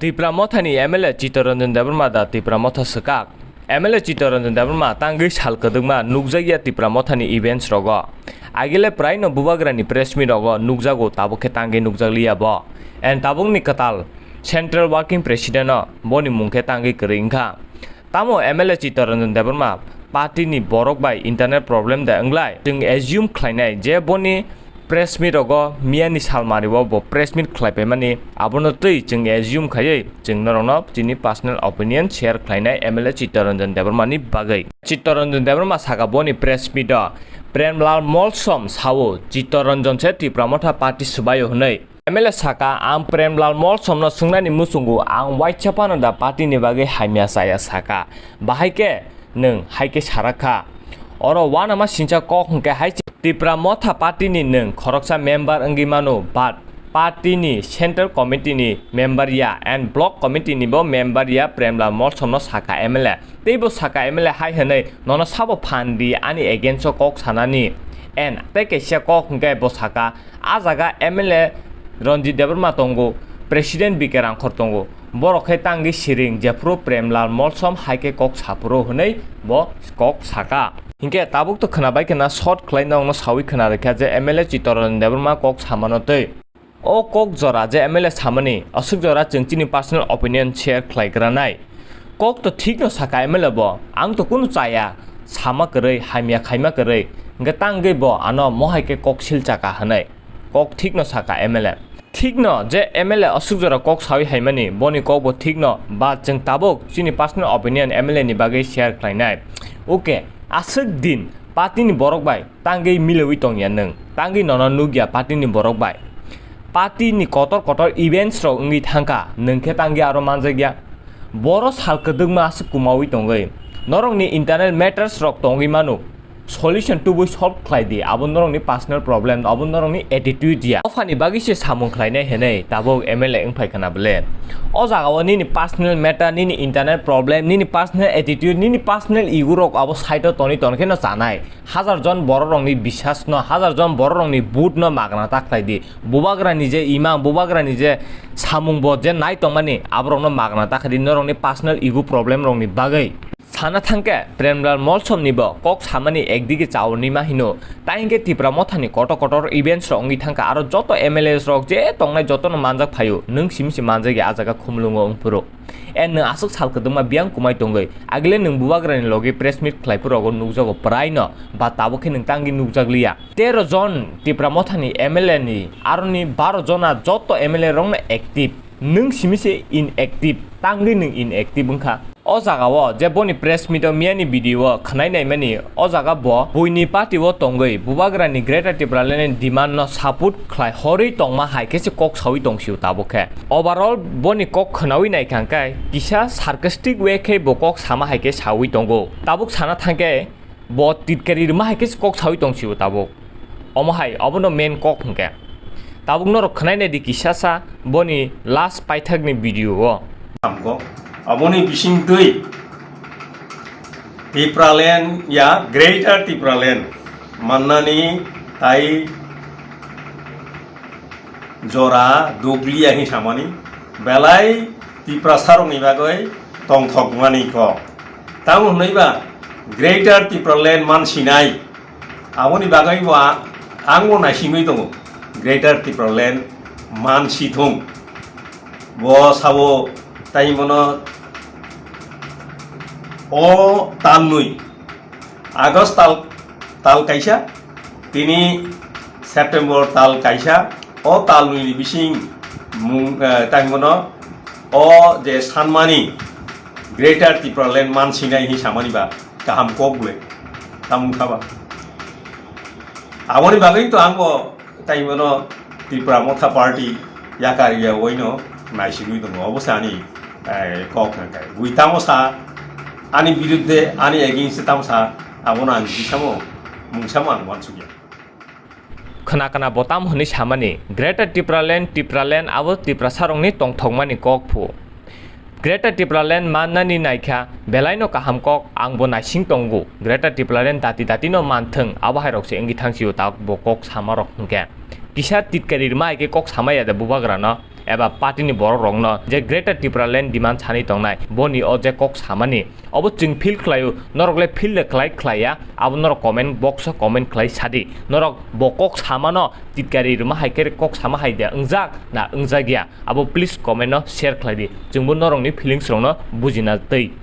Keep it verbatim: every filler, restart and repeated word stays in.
Tipra Mothani M L A Chittaranjan Debbarma da Tipra Motha swkak. M L A Chittaranjan Debbarma tangwi sal kwdwkma nukjakya Tipra Mothani events rogo. Agile praino Bubagrani press meet rogo nukjago, tabuk khe tangwi nukjakliya bo. And tabukni kwtal Central Working President no boni mung khe tangwi kwrwi wngkha. Tamo M L A Chittaranjan Debbarma party ni borok bai internal problem da wnglai, chwng assume khlainai je boni press meet rogo miyani salmari o bo press meet khlaipaimani, abono twi chwng assume khaiwi chwng norokno chini personal opinion share khlainai M L A Chittaranjan Debbarma ni bagwi. Chittaranjan Debbarma saka boni press meet o Premlal Molsom sao Chittaranjan se Tipra Motha party swbaio hwnwi. M L A saka, "Ang Premlal Molsomno swngnani muchungo ang waisa phano da party ni bagwi hamya chaya saka. Bahai khe nwng hai khe sarakha. Oro uanama sincha kok hwnkhe hai se Tipra Motha party ni nwng khoroksa member wngwi mano, but party ni central committee ni member ya and block committee ni bo member ya," Premlal Molsomno saka M L A. Tei bo saka M L A hai hwnwi, "Nono sabo phan di ani against o kok sanani." And tei kaisa kok hwnkhe bo saka, "A jaga M L A Ranjit Debbarma tongo, President B K Rangkhor tongo. Borok khe tangwi siring, jephuru Premlal Molsom hai khe kok saphuru," hwnwi bo kok saka. Hinkhe tabuk to khwnabai khe na short khlai nokno sawi khwna rwkha je M L A Chittaranjan Debbarma kok samano twi. O kok jora je M L A samani, aswk jora chwng chini personal opinion share khlai granai. Kok to thikno saka M L A bo, "Ang to kunu chaya, sama kwrwi, hamya khaima kwrwi, hwnkhe tangwi bo ano mohai khe kok sil chaka," hwnwi. Kok thikno saka M L A. Thikno je M L A aswk jora kok sawi haimani, boni kok bo thikno, but chwng tabuk chini personal opinion M L A ni bagwi share khlainai. Okay, aswk din party ni borok bai tangwi milewi tongya nwng, tangwi nono nukya party ni borok bai. Party ni kotor kotor events rok wngwi thangkha, nwng khe tangwi aro manjakya. Boro sal kwdwkma aswk kumawi tongwi, norokni internal matters rok tongwi mano. Solution tubui solve khlai di, abo norokni personal problem, abo norokni attitude ya. Dophani bagwi se samung khlainai hinwi tabuk M L A wngphai khwna bwle. O jaga o nini personal matter, nini internal problem, nini personal attitude, nini personal ego rok abo side o tonwi tonkhe no chanai. Hajar jon borok rokni bisas no, hajar jon borok rokni vote no magna ta khlai di. Bubagra ni je imang, Bubagra ni je samung bo je nai tongmani, aborok no magna ta khlai di norokni personal ego problem rokni bagwi. Sana thangkhe, Premlal Molsomni bo kok samani ekdige chaurni ma hino, ta hinkhe Tipra Mothani kotor kotor events rok wngwi thangkha, aro joto M L As rok je tongnai jotono manjak phaio, nwng simi se manjakya a jaga Khumulwngo wngphuru. E nwng aswk sal kwdwkma biyang kumai tongwi, agile nwng Bubagrani logi press meet khlaiphuru rogo nukjago praino, ba tabuk khe nwng tangwi nukjakliya. Tero jon Tipra Mothani M L A ni, aroni baro jona joto M L A rokno active, nwng simi se inactive, tangwi nwng inactive wngkha. O jaga o je boni press meet o miyani video o khwnai naimani, o jaga bo buini party o tongwi Bubagrani Greater Tipraland ni demand no support khlai horwi tongma hai khe se kok sawi tong sio tabuk khe. Overall boni kok khwnawi naikha hwnkhe kisa sarcastic way khe bo kok sama hai khe sawi tongo. Tabuk sana thangkhe bo titkari rwma hai khe se kok sawi tong sio tabuk. Omo hai, obono main kok hwnkhe. Tabuk norok khwnai nai di kisa sa boni last paithak ni video o. Hamko, aboni bisingtwi Tipraland ya Greater Tipraland mannani tai jora dukliya hi samani belai Tiprasarokni bagwi tongthokmani kok. Tamo hwnwiba Greater Tipraland mansinai. Aboni bagwi bo a-, ang bo naisingwi tongo. Greater Tipraland mansithung. Bo sabo tai mono o talnwi August tal, tal kaisa, tini September tal kaisa, o tal nwi ni bising mung, eh, tangmano o je sanmani Greater Tipraland mansinai hi samani ba kaham kok bole tamung khaba. Aboni bagwi to ang bo tai mano Tipra Motha Party yakar ya oino naisigwi tongo. Obo se ani, eh, kok hwnka. Bui tamo sa ani birudde, ani against tamo sa, abono ang bisamo, mungsamo ang wansukya. Khwna khwna bo tamo hwnwi samani, Greater Tipraland, Tipraland abo Tiprasarokni tongthokmani kok phu. Greater Tipraland mannani naikha belaino kaham kok, ang bo naising tongo. Greater Tipraland dati dati no manthwng, abo hai rok se wngwi thang sio ta bo kok sama rok hwnkhe. kisa titkari rwma hai khe kok samaya de bubagrano eba party ni borok rokno je Greater Tipraland demand sani tongnai boni o je kok samani obo chwng feel khlaio, norok le feel le khlai khlaiya abo norok comment box o comment khlai sadi, norok bo kok samano titkari rwma hai khe kok sama hai de wngjak na wngjakya abo please comment no share khlai di, chwngbo norokni feelings rokno bujina twi.